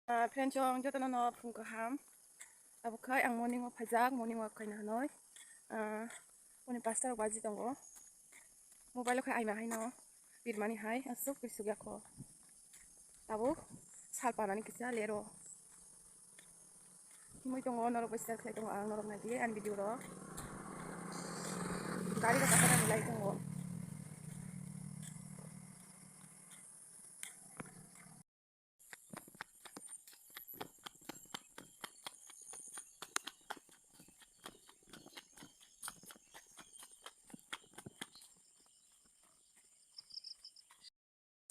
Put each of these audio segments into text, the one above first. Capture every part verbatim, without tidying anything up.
Ah, friends, chong jotono no phung kaham. Abo khai ang morning o phaijak, morning walk khaina hanoi. Ah, poni pasta rok baji tongo. Mobile o khai aima haino birmani hai aswk khe sugya kho. Tabuk sal panani kisa lero. Himui tongo norok bai share khlai tongo ang norok naidi ani video rok. Gari rok aswk ani lai tongo.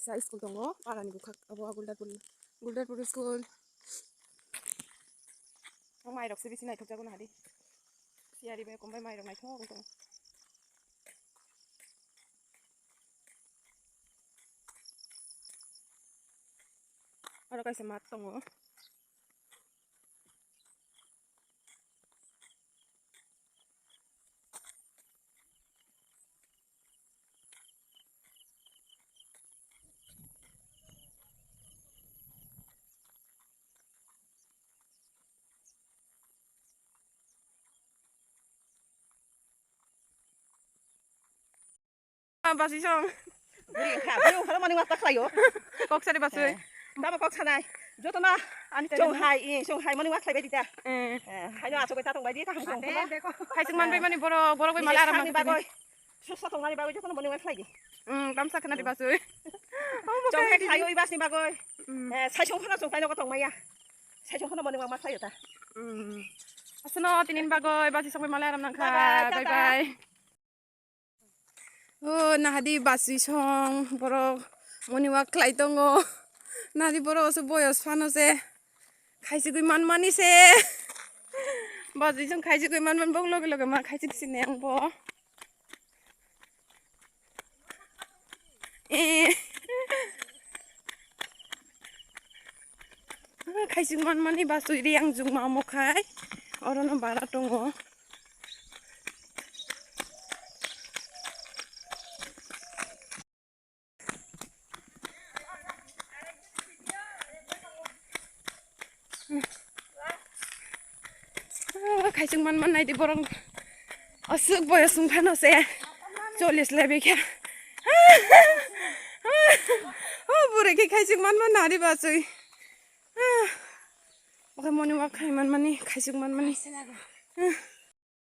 Sa school tongo, parani bwkhak abo Guldarpur, Guldarpur school. Ang mairok se bisi naithok jago nahadi. Siyari bai kombai mairok naithok tongo. Aro kaisa mat tongo. Ah, basi song. Buri wngkha, buri wngkha, mani wata khlaio. Kok sari basui. Eh, tamo kok sanai. Jotono ani chong hai, i, chong hai, mani wata khlaibai dita. Eh. Eh, haino asok ta tongbai di, kaham tong. Khaisuk manbai mani borok, borok bai mala aram nang bagoi. Susa tongmani bagoi jotono mani wata khlai di. Hmm, tamsa khna di basui. Chong hai khlaio i basni bagoi. Hmm. Eh, sai song khana chong tai nogo tongmaya. Sai song khana mani wata khlaio ta. Hmm. Asno tinin bagoi, basi song bai mala aram nang kha. Bye bye, bye tata. Bye. O nahadi basui song borok morning walk khlai tongo. Nahadi borok oso boyos phano se khaichigwi manmani se. Basui song khaichigwi manmani bok loge loge ma khaichik sini ang bo. Eh. Khaichik manmani basui ri ang jukma omo khai orono bara tongo. Ah, khaichuk man man naidi borok aswk boyos wng phano se chollish lebi khe. Oh, bwrwi khe khaichuk man man nari bachwi. Ah, oke morning walk khai man mani, khaichuk man mani. Ah.